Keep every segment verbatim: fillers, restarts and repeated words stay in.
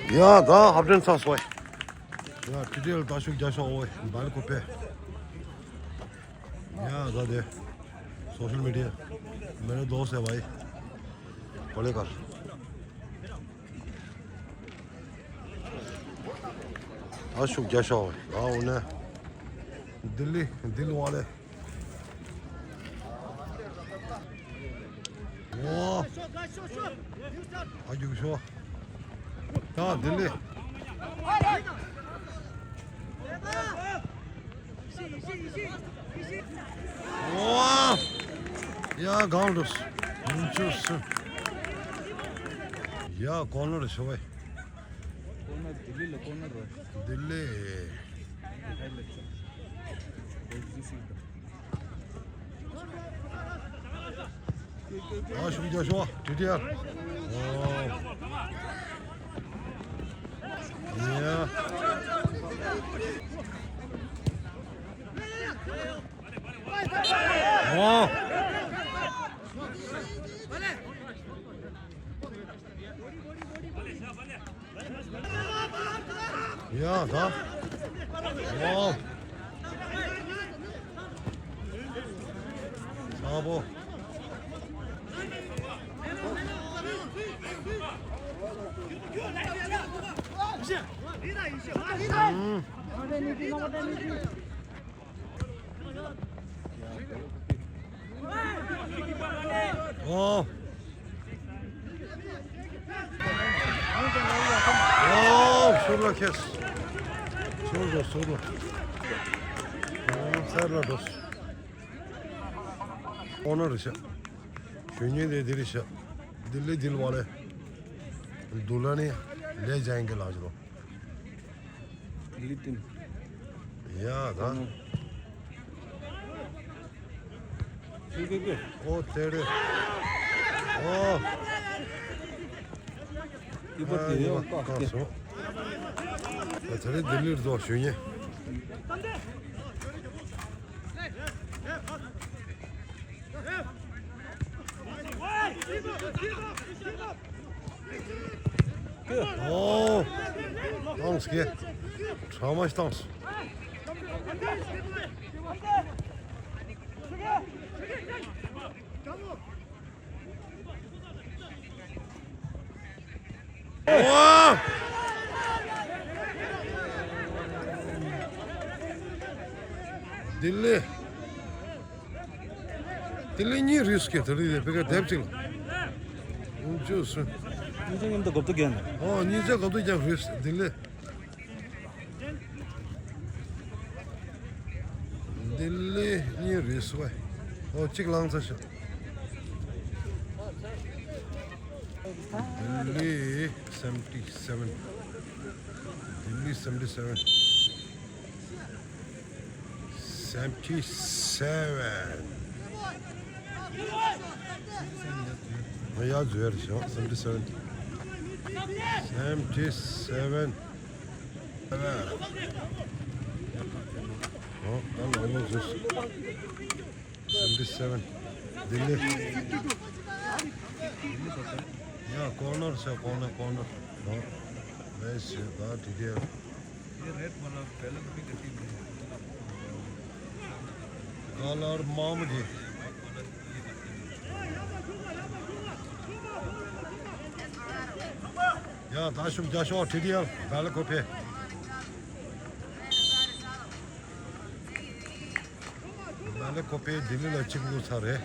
ཡ་ད་ཧབ་ཏན་ཚ་སོའི། ཡ་ཊི་ཊི་ཨེལ་ད་ཤུགས་རྒྱག་ཤོག་ཨོའི་བལ་ཀོ་པེ། ཡ་ད་དེ་social media मेरे दोस्त है भाई। पहले कर। ད་ཤུགས་རྒྱག་ཤོག་ཨོའི་ད་འོ་ནས། दिल्ली दिल वाले। ཨོ། ཨ་རྒྱུག་ཤོག་ད་ལྡི་ལི། ཨོ། ཡ་གང་འགྲོ། ཡ་གོ་ནོར་ཤོ་བའི། ལྡི་ལི། ཨ་ཤུགས་རྒྱག་ཤོག་ཊི་ཊི་ཨར། ཨོ། ཡ། ཨོ། ཡ་ད། ཝའོ། ཚ་པོ། ཨུམ། ཨོ། ཨོ། ཟུར་ལ་ཁེལ། ཟུར་ལ་ཟུར་ལ། ཨོ་སར་ལ་འགྲོ། ཨོ་ན་རི་ཤ། གཞོན་ཉིན་དེ་དེ་རི་ཤ། दिल्ली दिल वाले। दुल्हनिया ले जाएंगे लाजरो। ཡ་ད། ཨོ་དེ་རེད། ཨོ། ཨ་ཡོ་ཀ་སོ། ད་དེ་རེད་ལྡི་ལིར་རྫོགས་ཞུ་ཉེ། ཨོ། ཏང་སྐད། ཁྲ་མ་ཏང་། ཨོ། ལྡི་ལི། ལྡི་ལི་གཉིས་རེད་སྐད་ད་རེད་བེ་ག་དེབ་ཅིག་ལ། ཨུ་ཅོ་སུ། གཉིས་ཆ་མཉམ་དུ་གོ་བརྡ་རྒྱག་ན། ཨོ་གཉིས་ཆ་གོ་བརྡ་རྒྱག་རེད་ལྡི་ལི། ལྡི་ལི་གཉིས་རེད་སུ་བ། ཨོ་གཅིག་ལངས་ཚར་ཤག་ལྡི་ལི་seventy seven། ལྡི་ལི་seventy seven། Seventy seven. ཡ་ཟེར་ཤག seventy seven། Seventy seven། ཨོ་ད་ལོ་ལོ་ཟེར། Seventy seven། ལྡི་ལི། ཡ་corner ཤག corner corner། ཨོ་ལེ་ཤི་ད་དེ་དེ། ये रेड वाला पहले कभी गलती नहीं है। Color མང་པོ་རེད། ཡ་ད་ཤུགས་རྒྱག་ཤོག་ཊི་ཌི་ཨེལ་བལ་ཀོ་པེ། བལ་ཀོ་པེ་ལྡི་ལི་ལ་གཅིག་བླུགས་ཚར་རེད།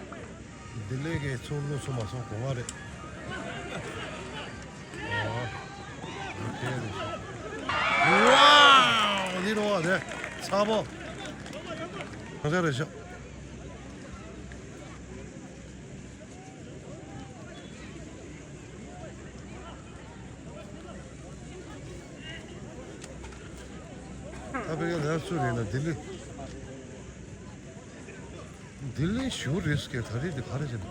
ལྡི་ལི་གིས་ཚུར་བླུགས་སོང་མ་སོང་དགོངས་པ་རེད། ཝའོ། འདི་རོ་བ་རེད། ཚ་པོ། གང་ས་རེད་ཤག་ད་བེ་ག་ལ་སུ་རེད་ན་ལྡི་ལི། ལྡི་ལི་ཞུ་རེས་ཀྱི་ད་རེས་འདི་ག་རེ་བྱེད་ན།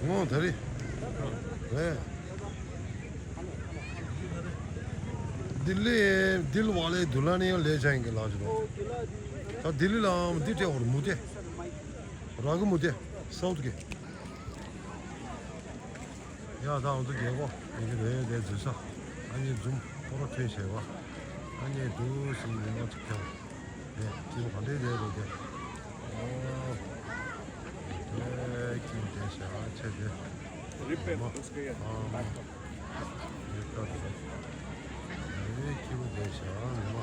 ངོ་ད་རེས། རེད། दिल्ली दिल वाले दुल्हनिया ले जाएंगे लाजरो। ད་ལྡི་ལི་ལའང་འདི་སྤྲད་བར་མུ་སྟེ། རང་གི་མུ་དེ་སའུ་ཐུ་གི། ཡ་ད་འོ་ཚོ་རྒྱལ་པོ་ཡིན་གྱི་རེད་དེ་འཛུལ་ས། ཨ་ནི་འཛུམ་ཕོ་རོ་ཐོན་བྱས་པ། ཨ་ནི་འདུག་སེ་ཉི་མ་ཅིག་ཐལ། ཨེ་སྐྱིད་པོ་ག་འདྲས་རེད་འདུག་དེ། ཨོ། དེ་སྐྱིད་པོ་དེ་ཞེ་དྲག་ཆེ་དེ། རིག་པའི་མ་འདུག་སྐད་ཡ། ཨ་མ། ཡོད་ཁ་དེ། ཨེ་སྐྱིད་པོ་དེ་ཞེ་དྲག་ཉི་མ།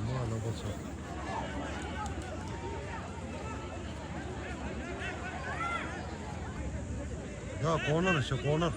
ཉི་མ་རྣམ་པ་ཚོ། ཡ་གོ་ནར་ཞེ་གོ་ནར།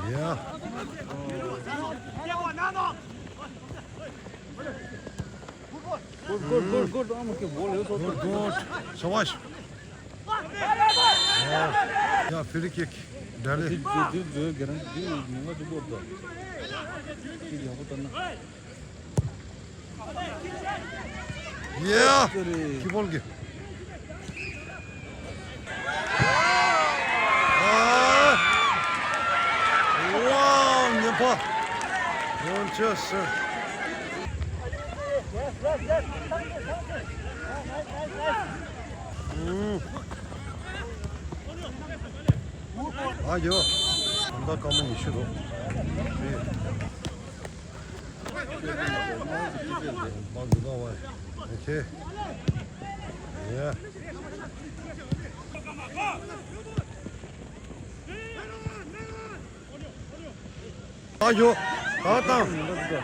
Yeah. Good, good, good, good. ཨ་མ་ཁྱེད་གོ་ལེ་སོ། Good, good. ཤ་བ་ཤ། ཡ། ཡ། ཕི་རི་ཀིག་འདྲ་ལེ། འདི་འདི་འདི་འཛོལ་གྱི་རང་འདི་ཉེན་ཁ་འདུག་གོ། འདི་ཡག་པོ་ལྟར་ན། ཡ། ཙི་རེད། ཁི་པོལ་གི། ཨ། ཝའོ། ཉེན་པ། ཡོང་ཆེ་སེ། ཨུམ། ཨ་ཡོ། ད་ལྟ་སྐར་མ་ཉི་ཤུ་འདུག Okay. Yeah. ཨ་ཡོ། ད་བཏང་།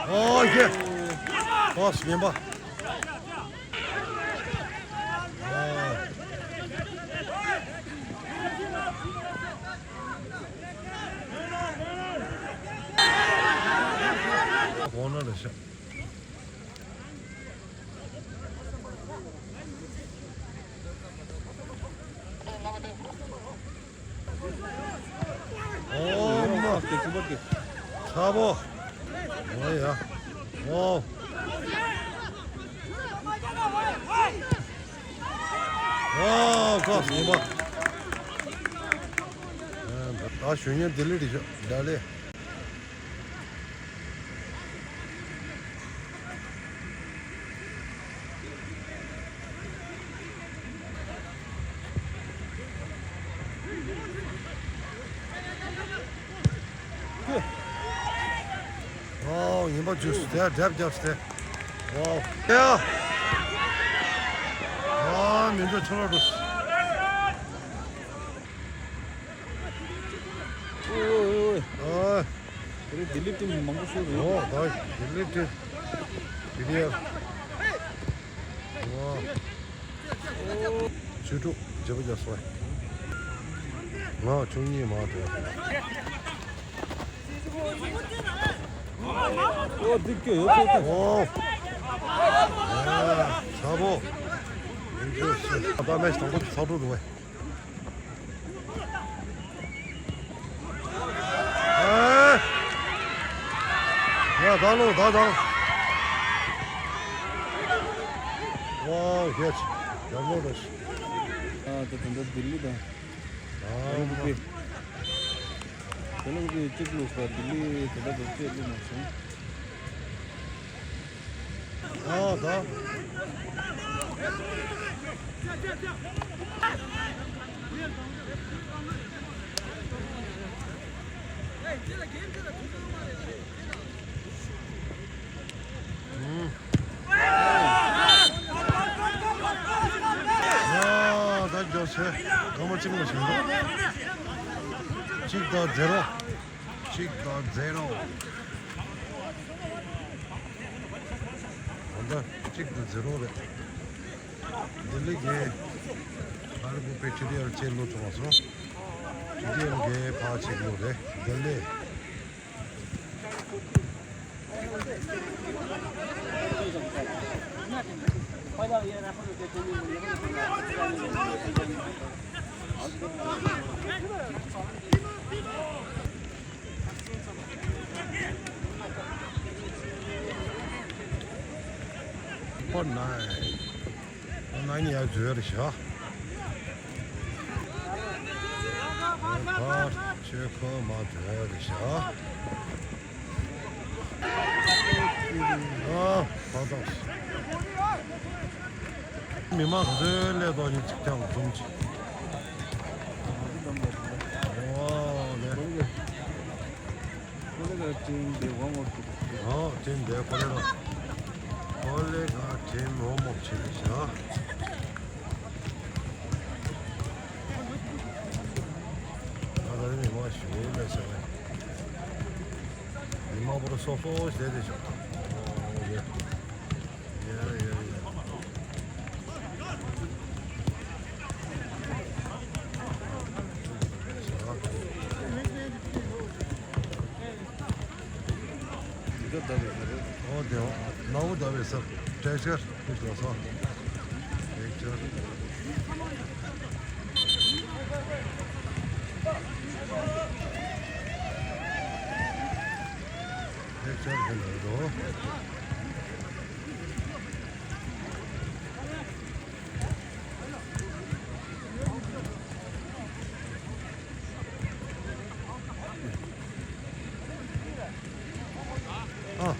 ཨོ་ཡེ། ཨོ་སྙན་པ། གོང་ན་རེ་ཤ། ཨོ་མ། ཚ་པོ། ཨོ་ཡ། ཨོ། ཨོ་ཀོ་ཡིན་པ། ད་གཞོན་ཉན་ལྡི་ལི་རེད་ཤག་ལྡི་ལི། ཝའོ། ཡིན་པ་ཇུས་དེ་འདྲ་རྒྱབ་རྒྱབ་སྟེ། ཝའོ། ཡ། ཨ་མི་འདུག་ཁྲོ་རོ་འདུག་ཨོ་ཨོ་ཨོ། ཨ། དེ་རིང་ལྡི་ལི་ཊིམ་མང་པོ་ཤོར་རེད། ཨོ་ད་ལྡི་ལི་ཊིམ། བི་ཌི་ཨེཕ། ཨོ། ཆུ་ཕྲུག་བརྗེ་པོ་རྒྱག་སོང་། ང་བཅུ་གཉིས་མ་དེ། ཨོ་འདི་སྐྱོ་ཡོད་ཚོད་ཚོད། ཨོ། ཨ་ཚ་པོ། ད་མེ་ཆི་དང་པོ་ཚ་དྲོ་རུ་བས། ཨེ། ཡ་ད་ལོ་ད་ད། ཝའོ་ཡེ་ཆི། ཡག་མོ་རེད། ཨ་ད་ད་ད་ལྡི་ལི་ད། ཨ་ད་ལོ་གི་ད་ལོ་གི་གཅིག་ལོ་ས་ལྡི་ལི་ད་ད་ད་གཅིག་ལོ་མ་སོང་། ཨ་ད། ཨ་ད་འཇོག་ཆེ། སྐར་མ་གཅིག་ལ་ཞིག་འདུག་གཅིག་དང་ཛེ་རོ། གཅིག་དང་ཛེ་རོ། ད་ལྟ་གཅིག་དང་ཛེ་རོ་རེད། ལྡི་ལི་གིས་ཨ་རི་བུ་པེ་ཊི་ཌི་ཨེལ་གཅིག་བླུ་བཙོང་བ་སོང་། ཊི་ཌི་ཨེལ་གིས་ཕར་གཅིག་བླུ་རེད། ལྡི་ལི། ཨོ་ནའི། ཨོ་ནའི་ཡ་འཛུལ་རེད་ཤག་ཕར་ཆོས་ཁོ་མ་འཛུལ་རེད་ཤག་ཨ་ཕ་ཐོག་མི་མང་ག་ཚོད་སླེབས་འདུག་ཅིག་ཀྱང་འཛོམས་ཅིག་ཨོ་ལེ། ཨོ་ལེ་ག་ཊིམ་དེ་ཝོམ་ཨབ་བྱེད་དུས། ཨོ་ཊིམ་དེ་ཀོ་ལེ་ག་ཀོ་ལེ་ག་ཊིམ་ཝོམ་ཨབ་བྱེད་དུས་ཤག་ད་ལྟ་མི་མང་ཞིག་སླེབས་ཤག་མི་མང་པོ་སོ་སོ་བྱས་ཏེ་ཤག་ཨོ་ལེ། ཡ་ཡ་ཡ། འདི་ག་ཟླ་བའི་ཟ་རེད། ཨོ་དེ་ཨོ་ནའུ་ཟླ་བའི་ཟ། ཀྲེ་ཤར་ཕིས་ལ་སོ། ཀྲེ་ཤར། ཀྲེ་ཤར་ཕིས་ལ་སོ། ཨ།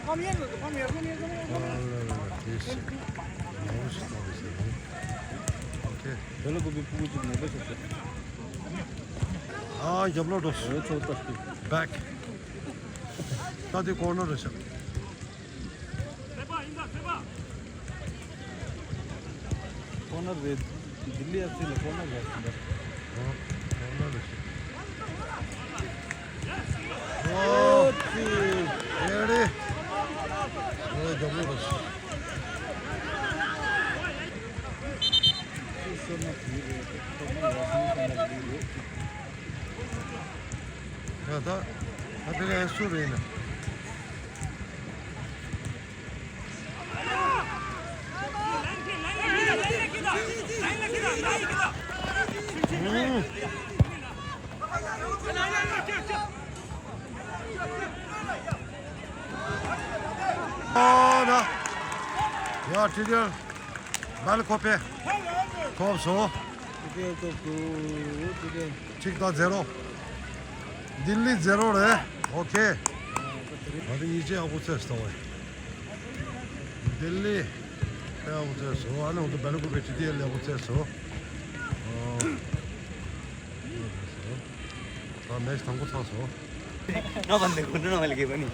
Come here, come here, come here, come here, come here. ཨ་ལ་ལ་ལ། ཨོ་ཁེ། དེ་ལ་གོ་བའི་ཕྲུ་གུ་ཅིག་ནད་པ་ཆགས་སོང་། ཨ་རྒྱབ་ལོགས་འགྲོ། ཨོ་ཚོ་ལྟ་སྟེ། བེག་ད་དེ་ཀོར་ནར་རེད་ཤག་ཀོར་ནར་རེད། ལྡི་ལི་ཨེཕ་སི་ལ་ཀོར་ནར་རེད་ཟེར་འདུག་ཨོ་ཀོར་ནར་རེད་ཤག་ཨོ་ཙི། ཨེ་རེད། ཨོ་རྒྱབ་ལོགས་རེད་ཤག་ཡ་ད། ད་དེ་ག་ཡ་སུ་རེད་ན། ཨོ་ན། ཡ་ཊི་ཌི་ཨེལ། སྦེལ་ཀོབ་པེ། ཐོབ་སོང་། ཊི་ཌི་ཨེལ་ཐོབ་སོང་། ཊི་ཌི་ཨེལ། གཅིག་དང་ཛེ་རོ། ལྡི་ལི་ཛེ་རོ་རེད། ཨོ་ཁེ། ང་ཚོ་གཉིས་ཆ་ཡག་པོ་རྩེས་སོང་བས། ལྡི་ལི་ཡག་པོ་རྩེས་སོང་། ཨ་ནི་འོ་ད་སྦེལ་ཀོབ་པེ་ཊི་ཌི་ཨེལ་ཡག་པོ་རྩེས་སོང་། ཨོ། ད་མེཆ་དང་པོ་ཚར་སོང་། ང་བ་འདི་ཁོ་ན་ལ་གེ་བ་ནི།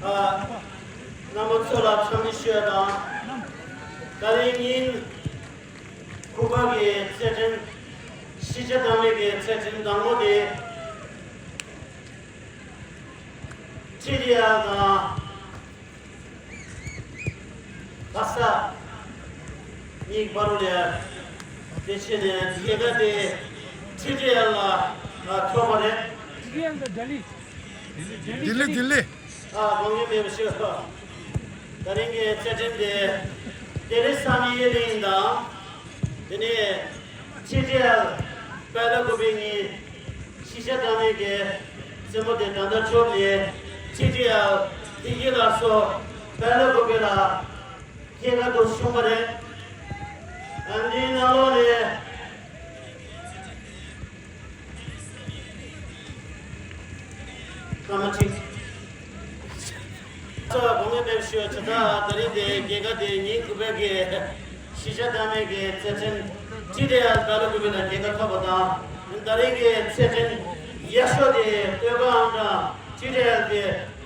ཨ། རྣམ་པ་ཚོ་ལ་འཚམས་འདྲི་ཞུ་ཡ་དང་། ད་རིང་ཉིན་དགུ་པ་གི་རྩེད་འགྲན། གཞིས་ཆགས་མཐའ་མའི་གི་རྩེད་འགྲན་དང་པོ་དེ། ཊི་ཌི་ཨེལ་དང་། ལྷ་ས་གཉིས་བར་ལ་དེ་བྱས་ནས་རྒྱལ་ཁ་དེ་ཊི་ཌི་ཨེལ་ལ་ཐོབ་པ་རེད། ལྡི་ལི་ལྡི་ལི། ལྡི་ལི་ལྡི་ལི། ཨ་དགོངས་ཡོད་མེད་པ་ཞུ། ད་རིང་གི་རྩེད་འགྲན་དེ་ལྡི་ལི་བསམ་ཡས་གླིང་དང་། དེ་ནས་ཊི་ཌི་ཨེལ་སྦེལ་ཀོབ་པེ་གཉིས། གཞིས་ཆགས་མཐའ་མའི་གི་རྩེད་མོ་དེ་ད་ལྟ་ཆོབ་ནས་ཊི་ཌི་ཨེལ་བདེ་སྐྱིད་སླར་གསོ་སྦེལ་ཀོབ་པེ་ལ་རྒྱལ་ཁ་ཐོབ་བྱུང་བ་རེད། ཨ་འདིའི་ནང་ལོགས་ནས་སྐར་མ་གཅིག་ཚོ་དགོངས་མེད་པའི་ཞུ་ཆ་ད་ད་རིང་དེ་རྒྱལ་ཁ་དེ་ཉིན་དགུ་པའི་གི་གཞིས་ཆགས་མཐའ་མའི་གི་རྩེད་འགྲན་ཊི་ཌི་ཨེལ་སྦེལ་ཀོབ་པེ་ལ་རྒྱལ་ཁ་ཐོབ་པ་དང་། ད་རིང་གི་རྩེད་འགྲན་ཡག་ཤོས་དེ་སྟོད་ཁ་ཨང་གྲངས་ཊི་ཌི་ཨེལ་དེ་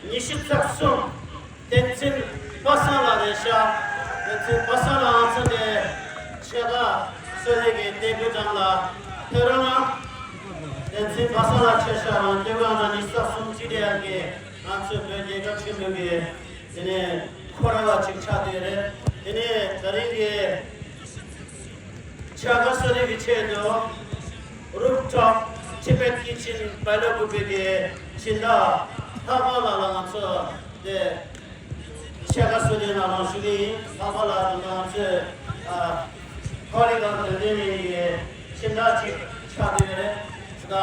ཉི་ཤུ་རྩ་གསུམ། བསྟན་འཛིན་པ་སངས་ལགས་རེད་ཤག་བསྟན་འཛིན་པ་སངས་ལགས་ཨང་ཚོ་དེ་ཕྱེད་ཀ་སོ་རེ་གི་སྟེགས་བུ་གྲངས་ལ་ཕེབས་རོགས་གནང་། བསྟན་འཛིན་པ་སངས་ལགས་ཆེ་ཤག་རང་སྟོད་ཁ་ཨང་གྲངས་ཉི་ཤུ་རྩ་གསུམ་ཊི་ཌི་ཨེལ་གི་ང་ཚོའི་བོད་རྒྱལ་ཁབ་ཆེན་མོའི་གི་དེ་ནས་ཁོ་ར་བ་ཅིག་ཆགས་བསྡད་རེད། དེ་ནས་ད་རིང་གི་ཕྱེད་ཀ་སོ་རེ་གི་ཆེད་དུ་རུབ་ཊོབ་ཊི་བེཊ་ཀི་ཆེན་སྦེལ་ཀོབ་པེ་གི་སྦྱིན་བདག་ལྷག་དབང་ལགས་ལ་ང་ཚོ་དེ་ ཕྱེད་ཀ་སུ་དེ་ནང་ལ་ཞུགས་ཀྱི་ཡིན། ལྷག་པར་ལ་དུ་ང་ཚོས་ཨ་ཁོ་ལི་གང་དོན་ལྡན་མི་ཡི་ཁྱིམ་བདག་ཅིག་ཆགས་བསྡད་ཡོད་རེད། ད་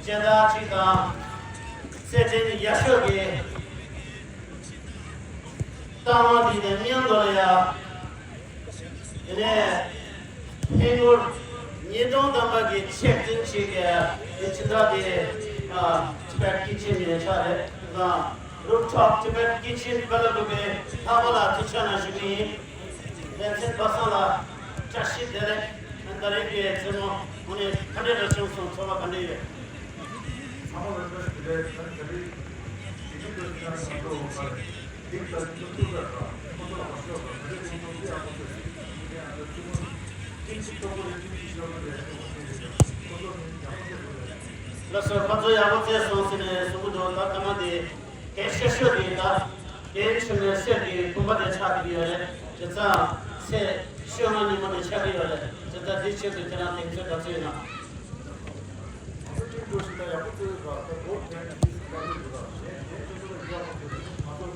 སྤྱན་བདག་ཅིག་དང་སེར་ཕྲེང་ཡག་ཤོས་ཀྱི་རྟགས་མ་འདི་དང་མཉམ་དུ་ལ་ཡ། དེ་ནས་ཧིན་སྒོར་ཉིས་སྟོང་ཐམ་པ་གི་ཆེད་དོན་ཅིག་གི་དེ་ཕྱི་ཟླ་དེ་ཨ་Tibet Kitchen ནས་ཆགས་རེད། དང་Rooftop Tibet Kitchen ཕ་ལ་གུ་པའི་ལྷག་པ་ལ་ཐུགས་ཆ་ན་ཞུ་གི་ཡིན། ལེ་ཚན་པ་སངས་ལ་བཀྲ་ཤིས་བདེ་ལེགས། ད་རེས་ཀྱི་མཚན་མོ་དངོས་གནས་ག་འདྲས་རེ་བྱུང་སོང་། ཚོར་བ་ག་འདྲས་ཡོད། ཚང་མ་ལ་བཀྲ་ཤིས་བདེ་ལེགས། ད་ནི་ད་རེས་ཡིག་རྒྱུགས་སྤྲོད་ཀྱི་ཡང་ང་ཚོ་ལ་ཡིག་ད་ཅིག་ཏུ་ལ་ཁོ་ཚོ་ལ་མ་ཤོར་བ་ད་རེས་ཁོང་ཚོ་འདི་ཡག་པོ་བྱས་སོང་། ཡིན་ནའི་ང་ཚོ་ཐུན་མོང་ཅིག་ཏོག་པོ་རེ་ཅིག་ཅིག་ཤོར་བ་རེད། ཁོ་ཚོ་ནི་ཡག་པོ་བྱས་སོང་། ལགས་སོ། ཁོ་ཚོ་ཡག་པོ་བྱས་སོང་ཟེར་ནས་གསུང་གི་འདུག་ད་ཐ་མ་དེ་གལ་ཆེ་ཤོས་དེ་ད་རྒན་ཆུང་ནས་གསེར་གྱི་བུམ་པ་དེ་ཆགས་ཀྱི་ཡོད་རེད། དེ་ཙང་ཚེས་བཅོ་ལྔ་ཉིན་མོ་དེ་ཆགས་ཀྱི་ཡོད་རེད། དེ་ད་དེ་ཆེད་དུ་ཁྱེད་རང་གདེང་ཚོད་ག་ཚོད་ཡིན་ན། ང་ཚོ་ཅིག་འགྲོ་ཞིག་ལ་ཡག་པོ་བརྩི་ཡོད་པ་ད་བོད་དོན་གྱི་ས་ལུགས་འདུག་ལ་གཞན་གཞན་ཁྱེད་ཚོ་ལ་ཡག་པོ་བརྩི་ཡོད། ང་ཚོ་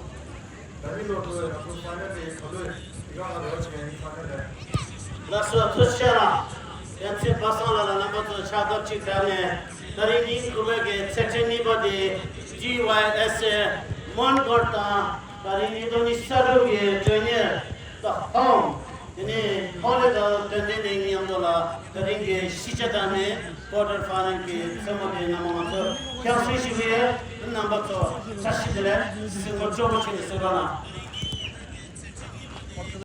ད་རིང་ལོ་འགྲོ་བའི་ང་ཚོ་ས་གནས་དེ་ག་ལོས་ཡག་ག་རེ་བ་བྱེད་མཁན་ཡིན་ས་གནས་ལ། ལགས་སོ། ཐུགས་རྗེ་ཆེ་གནང་། ཡ་མཚན་པ་སངས་ལགས་ལ་རྣམ་པ་ཚོ་ཕྱག་རྡོར་གཅིག་བརྒྱབ་ནས་ད་རིང་ཉིན་དགུ་པའི་གི་ཚེས་ཁྲི་གཉིས་པ་དེ་ཌི་ཝའི་ཨེས་ཨེ་མོན་གྷོ་དང་ད་རིང་ཉིས་སྟོང་ཉི་ཤུ་རྩ་དྲུག་གི་གྲོས་ཉེར་ད་ཧོམ། དེ་ནས་ཧོ་ལི་གལ་དོན་ལྡན་ནས་མཉམ་དུ་ལ་ད་རིང་གི་ཤི་ཆ་དང་ནི་ཀོ་ཊར་ཕའི་ནལ་གྱི་མཚན་མོ་དེ་རྣམ་པ་ང་ཚོ་ཁྱབ་བསྒྲགས་ཞུ་གི་ཡོད། རྣམ་པ་ཚོ་བཀྲ་ཤིས་བདེ་ལེགས། གཟིགས་མོ་སྤྲོ་པོ་བྱས་ནས་གཟིགས་རོགས་གནང་།